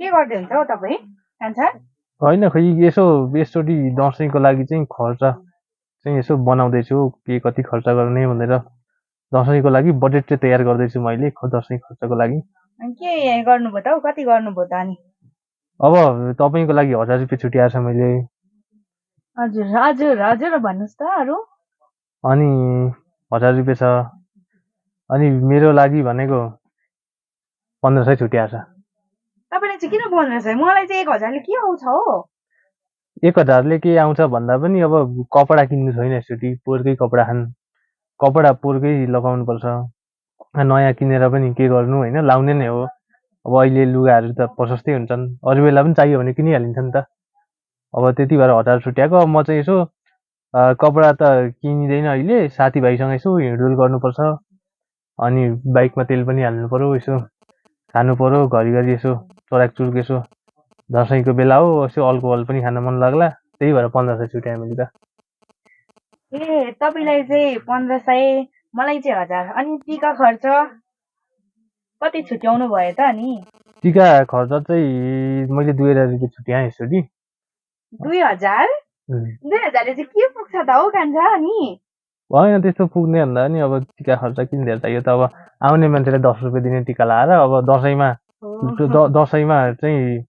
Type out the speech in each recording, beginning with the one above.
के गर्दै हुन्छ हौ तपाईँ कान्छा? होइन खै यसो यसचोटि दसैँको लागि चाहिँ खर्च चाहिँ यसो बनाउँदैछु के कति खर्च गर्ने भनेर दसैँको लागि बजेट चाहिँ तयार गर्दैछु मैले दसैँ खर्चको लागि। अनि के गर्नुभयो त हौ? कति गर्नुभयो त अनि? अब तपाईँको लागि 1000 रुपियाँ छुट्याएको छ मैले। हजुर हजुर हजुर भन्नुहोस् त अरू। अनि 1000 रुपियाँ छ। अनि मेरो लागि भनेको 1500 छुट्याएको छ। तपाईँलाई चाहिँ किन 1500? मलाई चाहिँ 1000ले के आउँछ हौ? 1000 ले के आउँछ भन्दा पनि अब कपडा किन्नु छैन यसचोटि पोहोरकै कपडा कपडा पोहोरकै लगाउनु पर्छ। नयाँ किनेर पनि के गर्नु होइन लाउने नै हो। अब अहिले लुगाहरू त प्रशस्तै हुन्छन् अरू बेला पनि चाहियो भने किनिहालिन्छ नि त। अब त्यति भएर 1000 छुट्याएको। अब म चाहिँ यसो कपडा त किनिँदैन अहिले साथीभाइसँग यसो हिँडडुल गर्नुपर्छ। अनि बाइकमा तेल पनि हाल्नु पर्यो यसो खानु पर्यो घरिघरि यसो चोराकचुरुक यसो दसैँको बेला हो यसो अल्कोहल पनि खान मन लाग्ला त्यही भएर 1500 छुट्याएँ मैले त। ए तपाईँलाई चाहिँ 1500 मलाई चाहिँ 1000 अनि टीका खर्च कति छुट्याउनु भयो त अनि? टीका खर्च चाहिँ मैले 2000 रुपियाँ छुट्याएँ यसचोटि। 2000? 2000ले चाहिँ के पुग्छ त हौ कान्छा अनि? होइन त्यस्तो पुग्ने भन्दा पनि अब टीका खर्च किन धेरै चाहियो त। अब आउने मान्छेलाई 10 रुपियाँ दिने टीका लाएर अब दसैँमा चाहिँ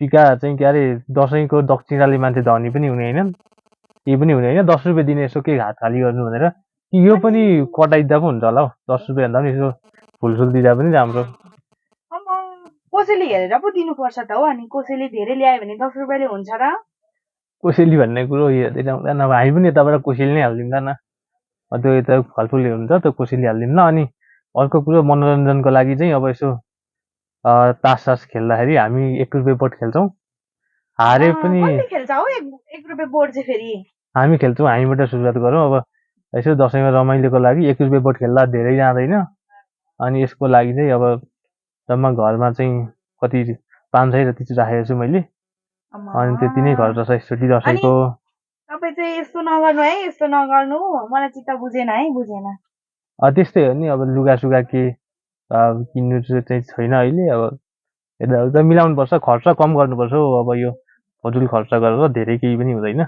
टीका चाहिँ के अरे दसैँको दक्षिणाले मान्छे धनी पनि हुने होइन केही पनि हुने होइन। 10 रुपियाँ दिने यसो के हात खाली गर्नु भनेर कि यो पनि कटाइदिँदा पो हुन्छ होला हौ। 10 रुपियाँ भन्दा पनि यसो फुलसुल दिँदा पनि राम्रो। कसैले हेरेर पो दिनुपर्छ त हौ। अनि कसैले धेरै ल्यायो भने 10 रुपियाँले हुन्छ र? कोसेली भन्ने कुरो हेर्दै आउँदैन। अब हामी पनि यताबाट कोसेली नै हालिदिउँला न। त्यो यता फलफुल हुन्छ त्यो कोसेली हालिदिउँ न। अनि अर्को कुरो मनोरञ्जनको लागि चाहिँ अब यसो तास खेल्दाखेरि हामी 1 रुपियाँ बोट खेल्छौँ। हारे पनि खेल्छ हौ 1 रुपियाँ बोट चाहिँ फेरि? हामी खेल्छौँ। हामीबाट सुरुवात गरौँ। अब यसो दसैँमा रमाइलोको लागि 1 रुपियाँ बोट खेल्दा धेरै जाँदैन। अनि यसको लागि चाहिँ अब जम्मा घरमा चाहिँ कति 500 जति चाहिँ राखेको छु मैले। अनि त्यति नै खर्च छ यसचोटि दसैँको। तपाईँ चाहिँ यस्तो नगर्नु है यस्तो नगर्नु मलाई चित्त बुझेन है बुझेन। त्यस्तै हो नि अब लुगासुगा के किन्नु चाहिँ छैन अहिले। अब यताउता मिलाउनु पर्छ खर्च कम गर्नुपर्छ हौ। अब यो फजुल खर्च गरेर धेरै केही पनि हुँदैन।